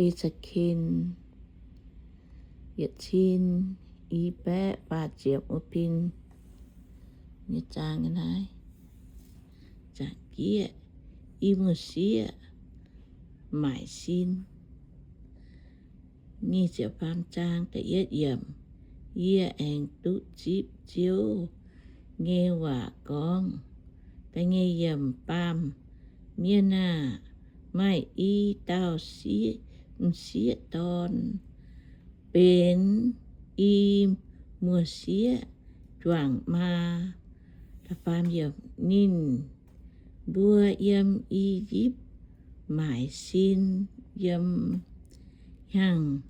E^se^ken yietc cin i baeqv faah ziepc wuov bin nyei zaang naaiv. Zaangc jieqv, i muoz-sieqv maaic sin. Nyic ziepc faam zaang da'yietv yiemc. Yie aengx duqv zipv Ziouv nyei waac gorngv, da'nyeic yiemc, Baamh mienh aah! Maaih i dauh sieqv, m'sieqv dorn benx i muoz-sieqv juangc maa. Da'faam yiemc, ninh mbuo yiem I^yipv maaic sin, yiem hnyangx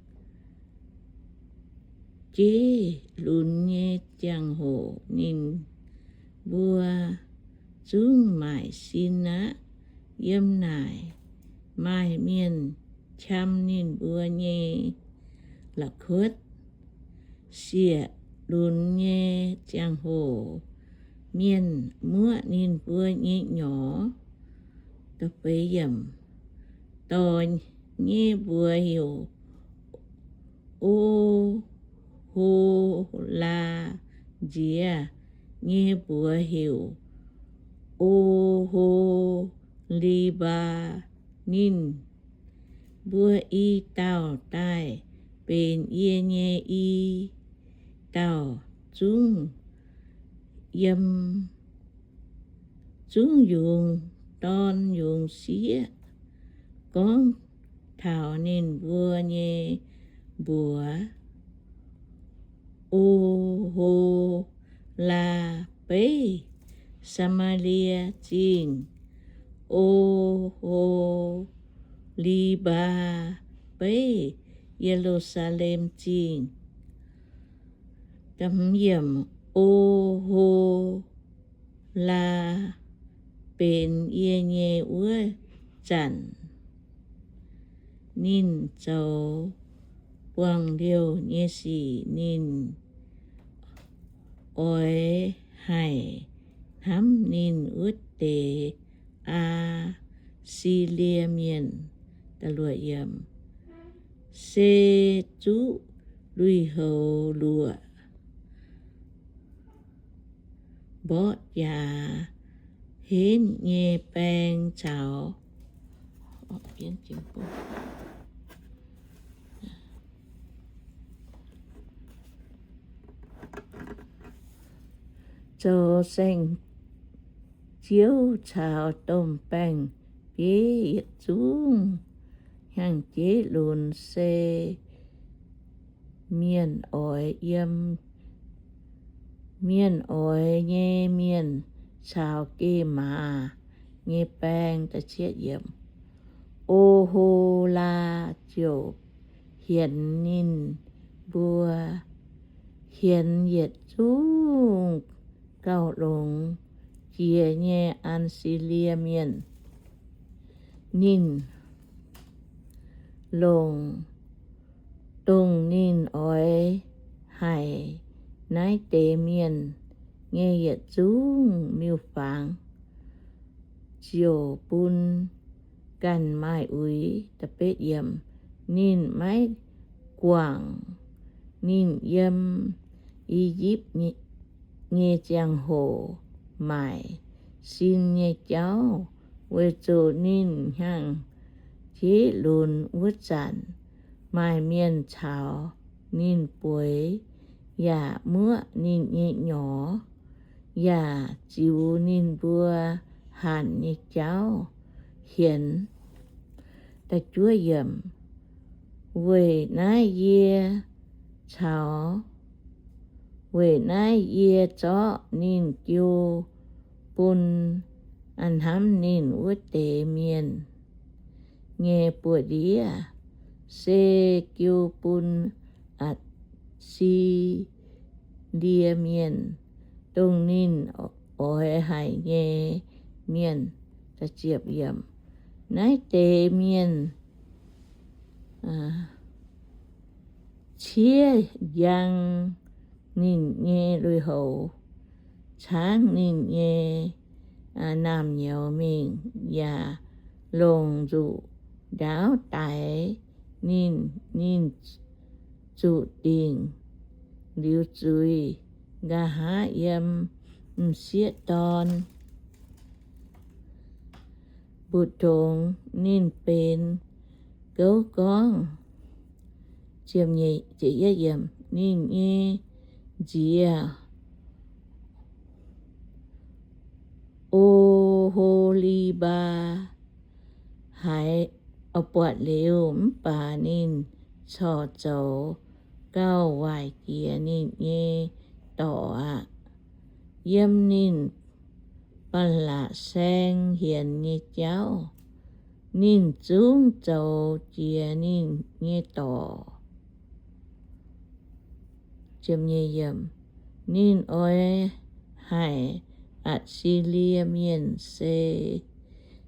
jeiv lunx nyei ziangh hoc ninh mbuo zungv maaic sin aqv. Yiem naaic maaih mienh qam ninh mbuo nyei la'kuotv. Sieqv lunx nyei ziangh hoc mienh muoqv ninh mbuo nyei nyorx. Dorh nyei mbuox heuc O^ho^laa, nziex nyei mbuox heuc O^ho^li^mbaa. Ninh mbuo i dauh daaih benx yie nyei i dauh zungv yiem, zungv yungz dorn yungz sieqv. Gorngv taux ninh mbuo nyei mbuox, O^ho^laa beiv Saa^maa^lie Zingh, O^ho^li^mbaa beiv Ye^lu^saa^lem Zingh. O^ho^laa benx yie nyei wuov zanc, ninh zoux buangh liouh nyei sic. Ninh oix haih hnamv ninh wuov deix Aa^si^lie Mienh, se zuqv lui-houx luoqc, mborqv jaax henv nyei baeng caux zoux saeng-ziouv caux domh baeng-bieiv yietc zungv hnyangx jeiv lunx se mienh oix yiem, mienh oix nyei mienh caux geh maaz nyei baeng. O^ho^laa ziouc hienx ninh mbuo, hienx yietc zungv gauh longx jiex nyei Aa^si^lie Mienh. Ninh longc dongh ninh oix haic naaiv deix mienh nyei yietc zungv miuc-fangx, ziouc bun ganh maaih uix. Ninh maiv guangc ninh yiem I^yipv nyei ziangh hoc maaic sin nyei jauv, weic zuqc ninh hnyangx jeiv lunx wuov zanc maaih mienh caux ninh bueix, yaac muoqv ninh nyei nyorx, yaac ziux ninh mbuo hanc nyei jauv hienx. Weic naaiv yie caux, weic naaiv yie zorqv ninh jiu bun a'hnamv ninh wuov deix mienh nyei buoz-ndiev, se jiu bun Atc^si^lie Mienh, dongh ninh oix haic nyei mienh. Naaiv deix mienh ciev njang ninh nyei lui-houx, caangv ninh nyei naamh nyouz mingh, yaac longc nzuqc ndaauv daix ninh, ninh zuqc dingc liuz zuiz nqa'haav yiem m'sieqv dorn mbu'ndongx. Ninh benx gouv gorngv, ninh nyei nziez, Oholibaa, haiz buatc liuz. Mv baac ninh corc zoux gauh waaic jiex ninh nyei dorc aqv. Yiem ninh ba'laqc saeng hienx nyei jauv, ninh zungv zoux jiex ninh nyei dorc. Ninh oix haic Atc^si^lie Mienh se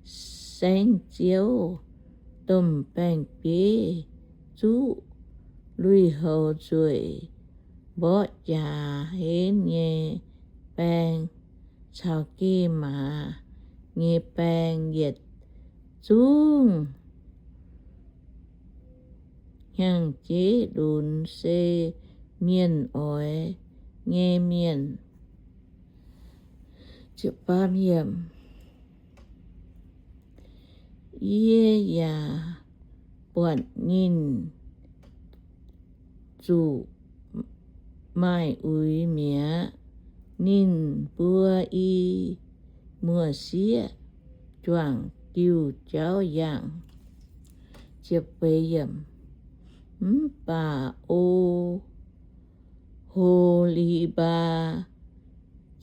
saengv-ziouv, domh baeng-bieiv, zuqv lui-houx nzueic, mborqv jaax henv nyei baeng, caux geh maaz nyei baeng, yietc zungv hnyangx-jeiv lunx se mienh oix nyei mienh. Yie yaac buatc ninh zuqc maaih uix mi'aqv. Ninh mbuo i muoz sieqv juangc diuh jauv yangh. Mv baac O^ho^li^mbaa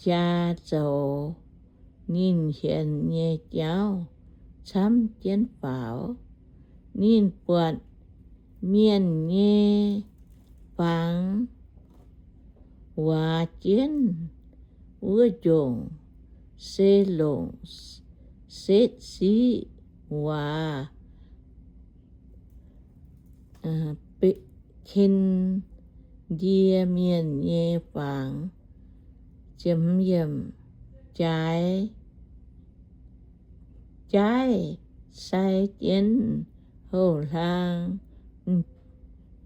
jaa zoux ninh hienx nyei jauv camv jienv faaux. Ninh buatc mienh nyei fangx waac jienv wuov njongc se longc setv siqv waac, Ken^ndie Mienh nyei fangx. Jaaix, jaaiv sai jienv houh-hlaang,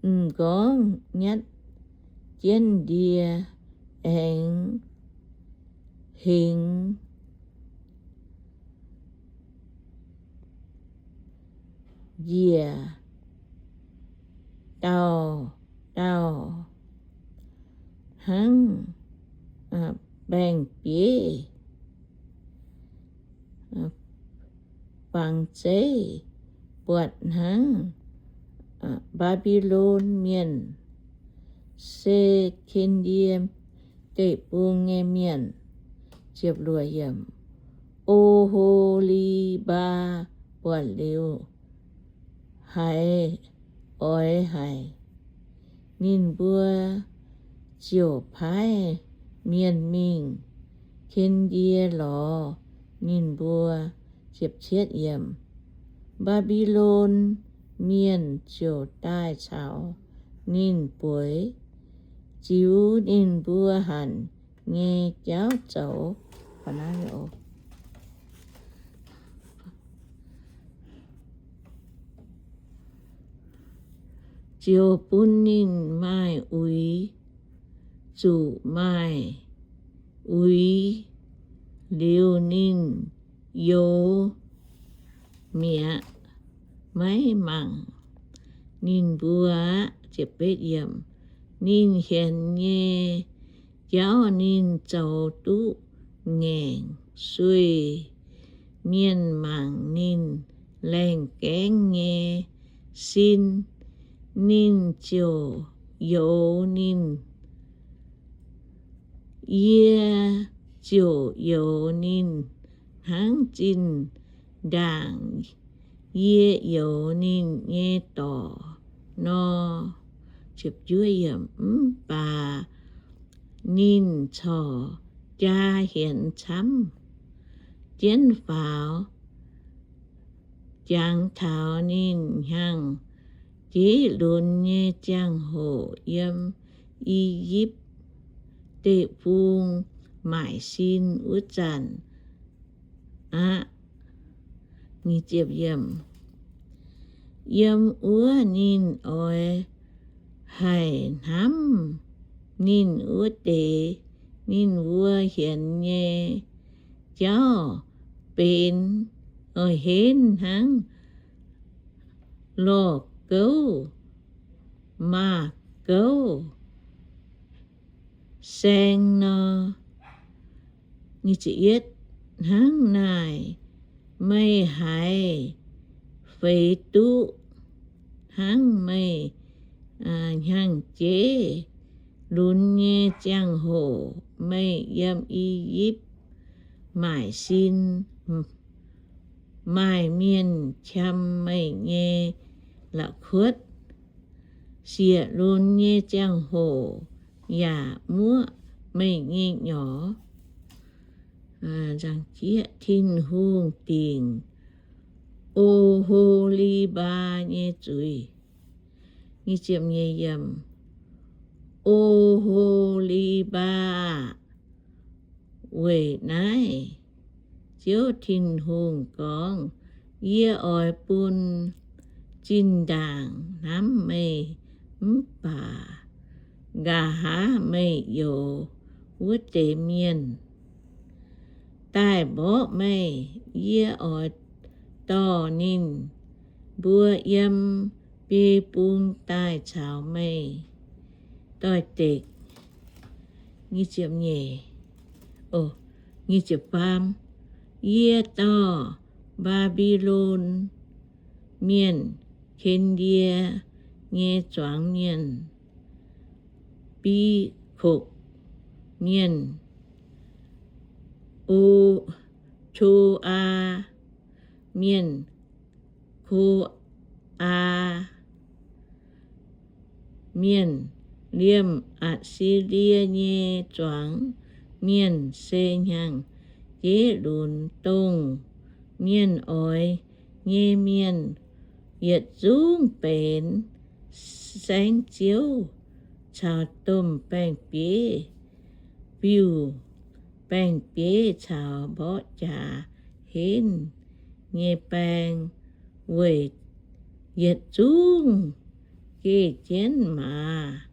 m'nqorngv nyatv jienv ndie, aengx hengx njiec dauh dauh hnangv baeng-bieiv fangx zeiv, buatc hnangv Mbaa^mbi^lon Mienh, se Ken^ndie Deic-Bung nyei mienh. O^ho^li^mbaa buatc liuz, haiz oix haic, ninh mbuo ziouc paaiv mienh mingh ken ndie lorz ninh mbuo. Mbaa^mbi^lon Mienh ziouc daaih caux ninh bueix, ziux ninh mbuo hanc nyei jauv zoux. Ziouc bun ninh maaih uix, zuqc maaih uix liuz ninh youx mi'aqv, maiv mangc ninh mbuo aqv. Ninh hienx nyei jauv ninh zoux duqv ngaengc, sueih mienh mangc ninh laengh gaengv nyei sin, ninh ziouc youx ninh. Yie ziouc youx ninh hnangv zinh ndaangc yie youx ninh nyei dorc nor. Mv baac ninh corc jaa hienx camv jienv faaux. Jangx taux ninh hnyangx-jeiv lunx nyei ziangh hoc yiem I^yipv Deic-Bung maaic sin wuov zanc aqv. yiem wuov ninh oix haih hnamv ninh wuov deix ninh mbuo hienx nyei jauv benx, oix henv hnangv lorh gouv, maaz gouv, saeng nor. Hnangv naaic, meih haiz feix duqv hnangv meih hnyangx-jeiv lunx nyei ziangh hoc meih yiem I^yipv maaic sin, maaih mienh qam meih nyei la'kuotv, sieqv lunx nyei ziangh hoc yaac muoqv meih nyei nyorx. Tin-Hungh dingc O^ho^li^mbaa nyei zuiz. O^ho^li^mbaa aah! Weic naaiv Ziouv Tin-Hungh gorngv, Yie oix bun zinh ndaangc hnamv meih mv baac nqa'haav meih youz wuov deix mienh daaih mborqv meih. Yie oix dorh ninh mbuo yiem biei bung daaih caux meih doix-dekc. Yie dorh Mbaa^mbi^lon Mienh, Ken^ndie nyei zuangx mienh, Bi^kokc Mienh, O, Tso^aa Mienh, Ko^aa Mienh, liemh Atc^si^lie nyei zuangx mienh, se hnyangx-jeiv lunx, dongh mienh oix nyei mienh yietc zungv benx saengv-ziouv caux domh baeng-bieiv, biuv baeng-bieiv caux mborqv jaax henv nyei baeng, weic yietc zungv geh jienv maaz.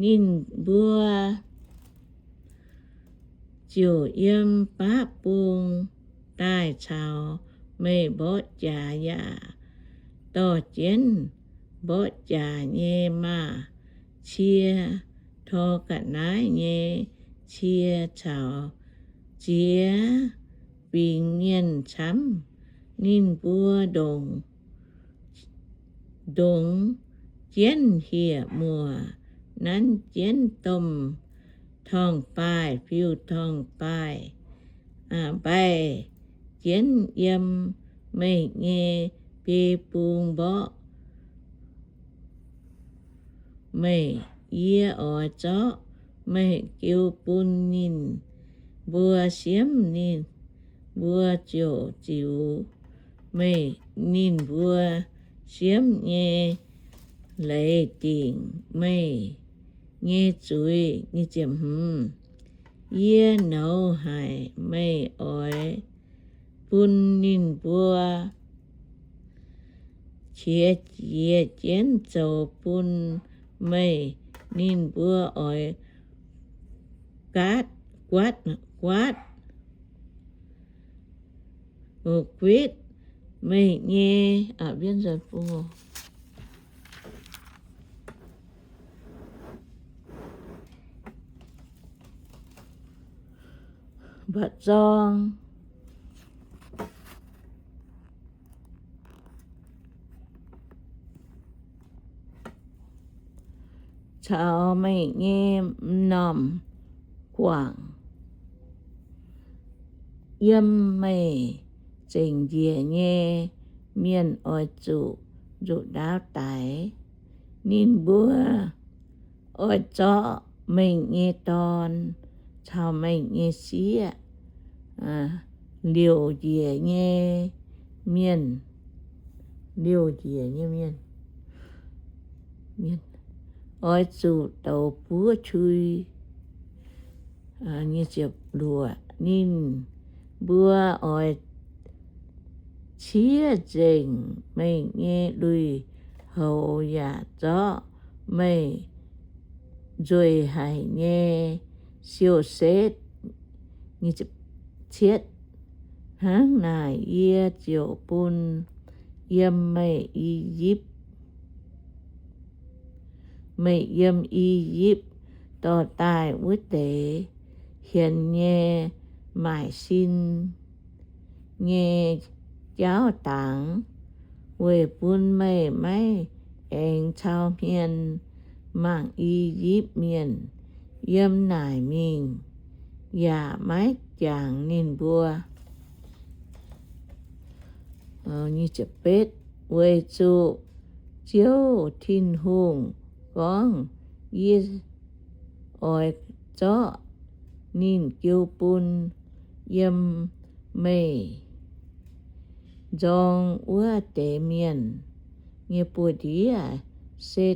Ninh mbuo ziouc yiem baqv bung daaih caux meih mborqv jaax yaac dorh jienv mborqv jaax nyei maaz-cie, tor ga'naaiv nyei cie caux ziex fingx mienh camv. Ninh mbuo ndongc, ndongx jienv hieh muoc, nanv jienv domh torngv-baaih, fiuv-torngv-baaih, mbaih jienv yiem meih nyei biei bung mborqv meih. Yie oix zorqv meih jiu bun ninh mbuo siemv, ninh mbuo ziouc ziux meih. Ninh mbuo siemv nyei leiz dingc meih nyei zuiz. Yie nouz haic meih oix bun ninh mbuo qiex jiez jienv zoux bun meih. Ninh mbuo oix gaatv, guatv, guatv, guitv meih nyei mba'zorng caux meih nyei m'normh guangc. Yiem meih zengc njiec nyei mienh oix zuqc nzuqc ndaauv daix. Ninh mbuo oix zorqv meih nyei dorn caux meih nyei sieqv, liouc njiec nyei mienh, liouc njiec nyei mienh, mienh oix zuqc douz buov qui. Ninh mbuo oix ciev nzengc meih nyei lui-houx yaac zorqv meih nzueic haic nyei siou-setv. Hnangv naaic yie ziouc bun yiem meih I^yipv, meih yiem I^yipv dorh daaih wuov deix hienx nyei maaic sin nyei jauv dangx, weic bun meih maiv aengx cau hmien mangc I^yipv Mienh yiem naaic mingh, yaac maiv jangx ninh mbuo. Weic zuqc Ziouv Tin-Hungh gorngv, Yie oix zorqv ninh jiu bun yiem meih nzorng wuov deix mienh nyei buoz-ndiev, se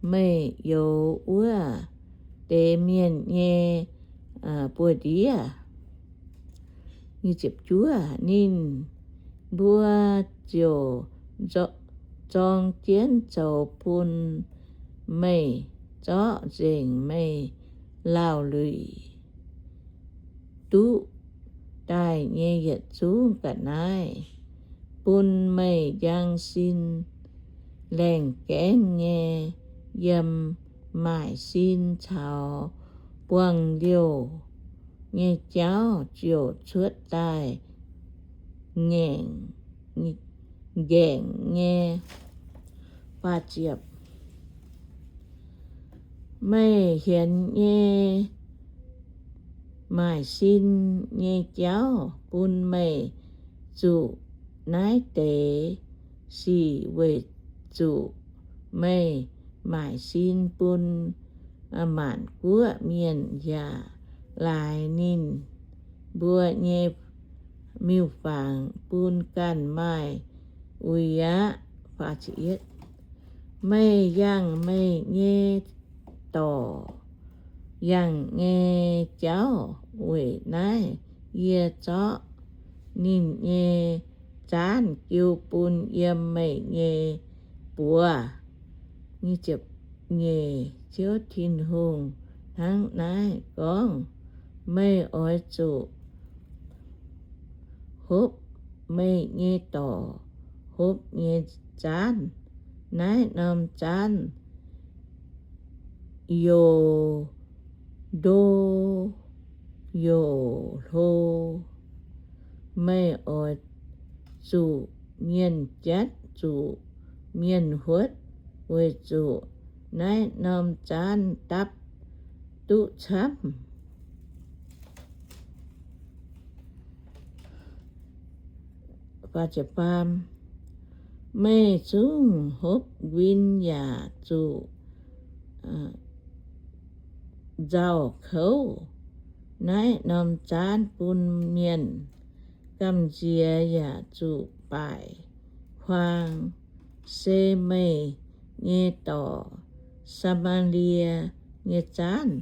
meih youx wuov deix mienh nyei buoz-ndiev. Ninh mbuo ziouc zorng jienv zoux bun meih, zorqv nzengc meih laauh luic duqv daaih nyei yietc zungv ga'naaiv, bun meih njang sin laengh gaengv nyei yiem maaic sin caux buangh liouh nyei jauv ziouc cuotv daaih ngaengc, ngaengc nyei. Meih hienx nyei maaic sin nyei jauv bun meih zuqc naaiv deix sic weic zuqc meih maaic sin bun maanc guoqv mienh yaac laaix ninh mbuo nyei miuc-fangx bun ganh maaih uix aqv. Meih yangh meih nyei dorc yangh nyei jauv. Weic naaiv yie zorqv ninh nyei zaanv jiu bun yiem meih nyei buoz. Nyeic, Ziouv Tin-Hungh hnangv naaiv gorngv, Meih oix zuqc hopv meih nyei dorc hopv nyei zaanv. Naaiv norm zaanv youc ndo youc hlo. Meih oix zuqc mienh jatv, zuqc mienh huotv, weic zuqc naaiv norm zaanv dapv duqv camv. Meih zungv hopv nquin yaac zuqc nzauh kouv naaiv norm zaanv bun mienh gamh nziex yaac zuqc baaic kuaang, se meih nyei dorc, Saa^maa^lie nyei zaanv.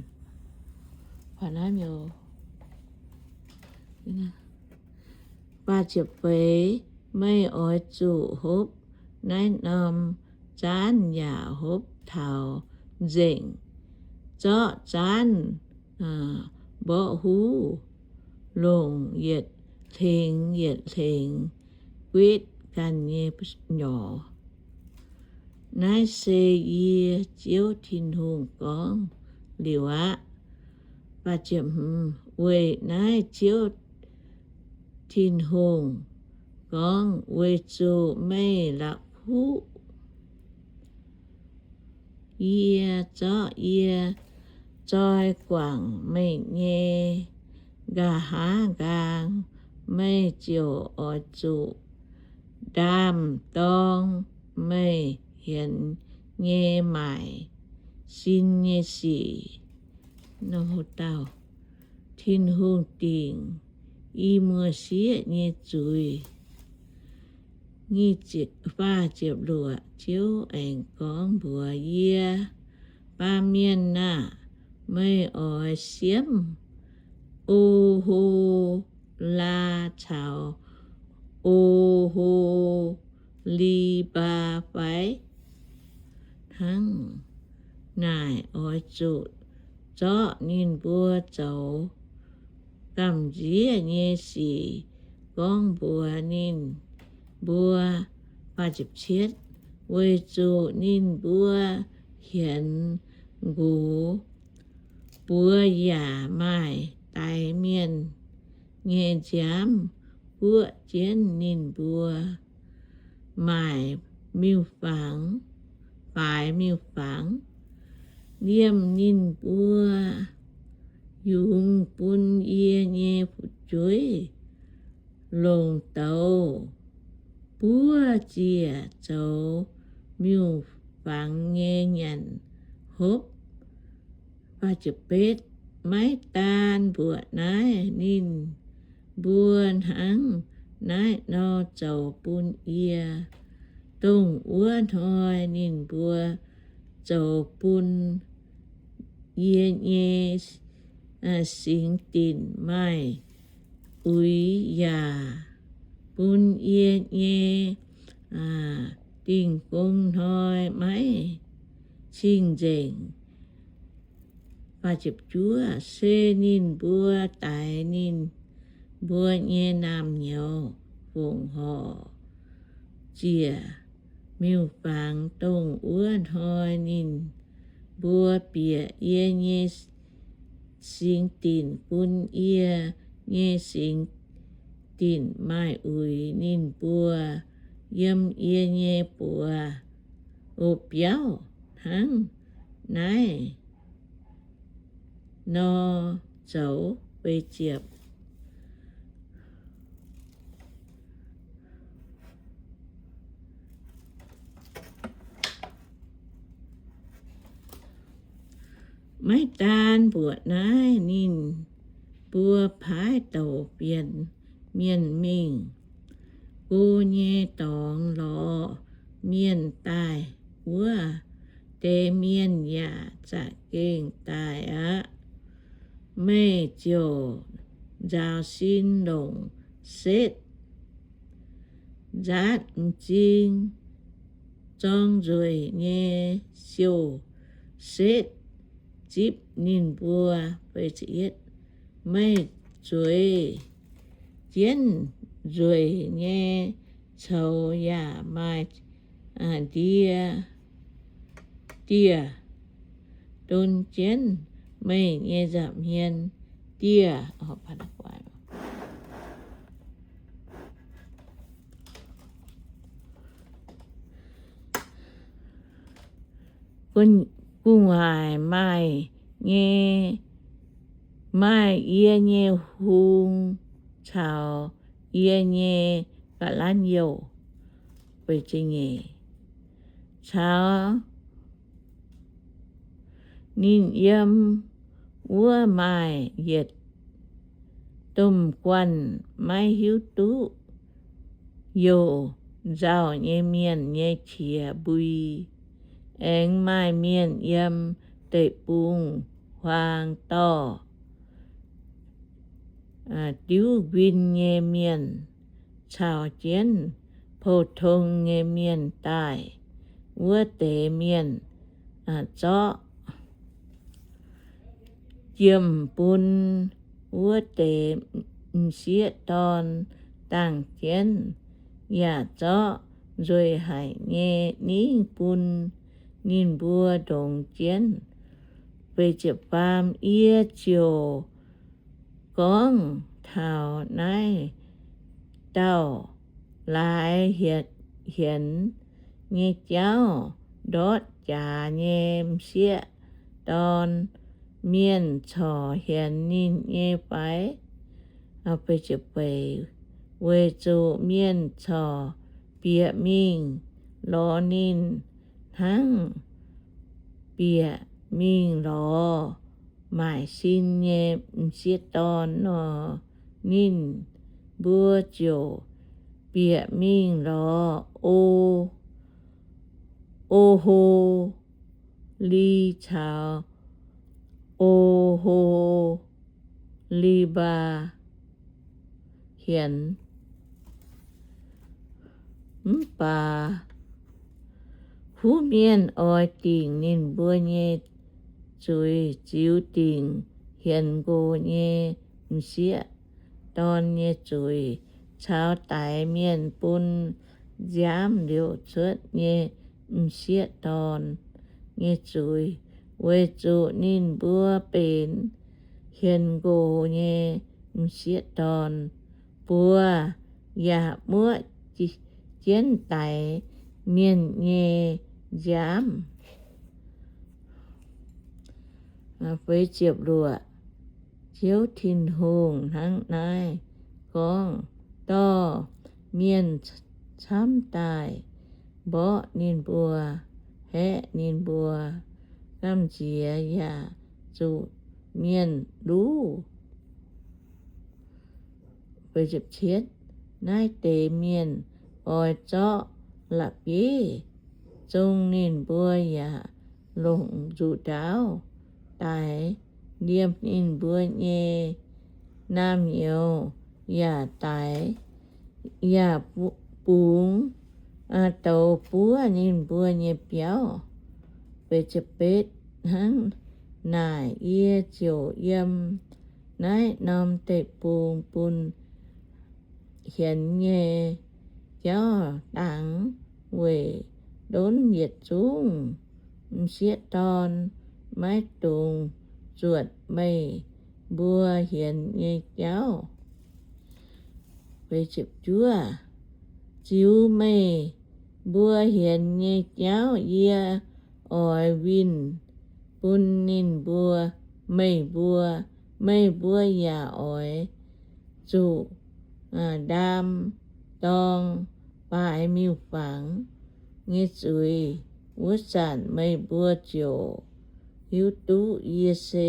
Meih oix zuqc hopv naaiv norm zaanv yaac hopv taux nzengc, zorqv zaanv mborqv huv longc yietc hlengx yietc hlengx guitv ganh nyei nyorx. Naaiv se yie Ziouv Tin-Hungh gorngv liuz aqv. Weic naaiv Ziouv Tin-Hungh gorngv, Weic zuqc meih la'kuqv yie, zorqv yie zoi guangc meih nyei nqa'haav nqaang, meih ziouc oix zuqc ndaam-dorng meih hienx nyei maaic sin nyei sic. Tin-Hungh dingc i muoz-sieqv nyei zuiz. Ziouv aengx gorngv mbuox yie, Baamh mienh aah! Meih oix siemv O^ho^laa caux O O^ho^li^mbaa fai? Hnangv naaic oix zuqc zorqv ninh mbuo zoux gamh nziev nyei sic gorngv mbuox ninh mbuo, weic zuqc ninh mbuo hienx nqox buoz yaac maaih daix mienh nyei nziaamv guoqv jienv ninh mbuo maaic miuc-fangx, faix miuc-fangx, liemh ninh mbuo yungz bun yie nyei fu'jueiv longc douz buov ziec zoux miuc-fangx nyei nyanc hopv. Maiv daan mbuoqc naaiv, ninh mbuo hnangv naaiv nor zoux bun yie. Dongh wuov hnoi ninh mbuo zoux bun yie nyei singx dinc maaih uix, yaac bun yie nyei dingh gong hnoi maiv cing-nzengc. Se ninh mbuo daix ninh mbuo nyei naamh nyouz fongc horc ziec miuc-fangx. Dongh wuov hnoi ninh mbuo bieqc yie nyei singx dinc bun yie nyei singx dinc maaih uix. Ninh mbuo yiem yie nyei buoz, o, biauv hnangv naaiv nor zoux. Maiv daan mbuoqc naaiv, ninh mbuo paaiv douc fienx mienh mingh go nyei dorngx lorz mienh daaih. Wuov deix mienh yaac za'gengh daaih aqv. Meih ziouc nzaaux sin longc setv nzaatv m'zing zorng nzueic nyei siou-setv zipv ninh mbuo. Meih zueiz jienv nzueic nyei coux yaac maaih ndie dieh don jienv meih nyei nza'hmien dieh. Gu'nguaaic maaih nyei, maaih yie nyei hung caux yie nyei ga'lanv youh, caux ninh yiem wuov maaih yietc domh guanh maiv hiuv duqv youh nzauh nyei mienh nyei qiex mbui. Aengx maaih mienh yiem deic-bung-huaang dorh diuv nquin nyei mienh caux jienv pou-tong nyei mienh daaih. Wuov deix mienh zorqv jiem bun wuov deix m'sieqv dorn dangh jienv, yaac zorqv nzueic haic nyei ningv bun ninh mbuo ndongx jienv. Yie ziouc gorngv taux naaiv dauh laaix hienx nyei jauv, ndortv jaax nyei m'sieqv dorn, mienh corc hienx ninh nyei fai? Weic zuqc mienh corc bieqc mingh lorz ninh hnangv bieqc mingh lorz maaic sin nyei m'sieqv dorn nor. Ninh mbuo ziouc bieqc mingh lorz O, O^ho^li caux O^ho^li^mbaa hienx. Mv baac huv mienh oix dingc ninh mbuo nyei zuiz ziux dingc hienx nqox nyei m'sieqv dorn nyei zuiz, caux daix mienh bun nziaamv liouc cuotv nyei m'sieqv dorn nyei zuiz, weic zuqc ninh mbuo benx hienx nqox nyei m'sieqv dorn, buoz yaac muoqv jienv daix mienh nyei nziaamv. Ziouv Tin-Hungh hnangv naaiv gorngv, dorh mienh camv daaih mborqv ninh mbuo, haeqv ninh mbuo, gamh nziex yaac zuqc mienh luv. Naaiv deix mienh oix zorqv la'bieiv zong ninh mbuo yaac longc nzuqc ndaauv daix, liemh ninh mbuo nyei naamh nyouz yaac daix, yaac bungx douz buov ninh mbuo nyei biauv. Hnangv naaic yie ziouc yiem naaiv norm deic-bung bun hienx nyei jauv dangx weic ndonv yietc zungv m'sieqv dorn, maiv dungx zuotc meih mbuo hienx nyei jauv. Ziux meih mbuo hienx nyei jauv yie oix winh bun ninh mbuo, meih mbuo. Meih mbuo yaac oix zuqc ndaam dorng baaix miuc-fangx nyei zuiz. Wuov zanc meih mbuo ziouc hiuv duqv yie se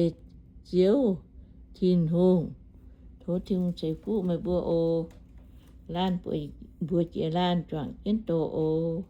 Ziouv Tin-Hungh. Tov Tin-Hungh ceix fuqv meih mbuo oc. Laanh mbuo jiex laanh juangc jienv doz oc.